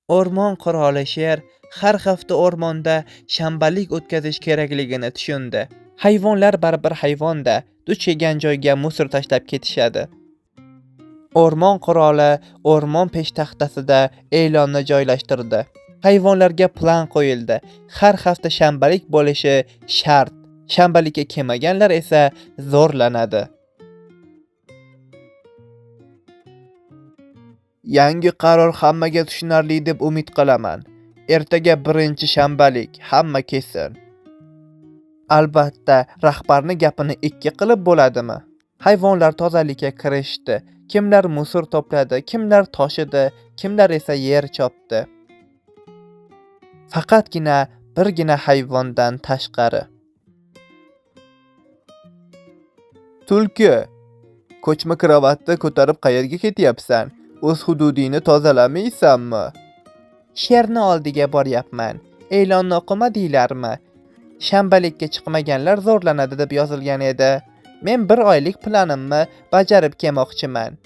O'rmon qiroli sher har hafta o'rmonda shanbalik o'tkazish kerakligini tushundi. Hayvonlar baribir hayvon-da, duch kelgan joyga musor tashlab ketishadi. O'rmon qiroli o'rmon peshtaxtasida e'lonni joylashtirdi. Hayvonlarga plan qo'yildi. Har hafta shanbalik bo'lishi shart. Shanbalikka kelmaganlar esa zo'rlanadi. Yangi qaror hammaga tushunarli deb umid qilaman. Ertaga birinchi shanbalik, hamma kelsin. Albatta, rahbarni gapini ikki qilib bo'ladimi? Hayvonlar tozalikka kirishdi. Kimlar musor to'pladi, kimlar toshidi, kimlar esa yer chopdi. Faqatgina birgina hayvondan tashqari. Tulki, ko'chma kravatni ko'tarib qayerga ketyapsan? O'z hududingni tozalamaysanmi? Sherni oldiga boryapman. E'lonni o'qimadinglarmi? Shanbalikka chiqmaganlar zo'rlanadi deb yozilgan edi. Men bir oylik planimni bajarib kelmoqchiman.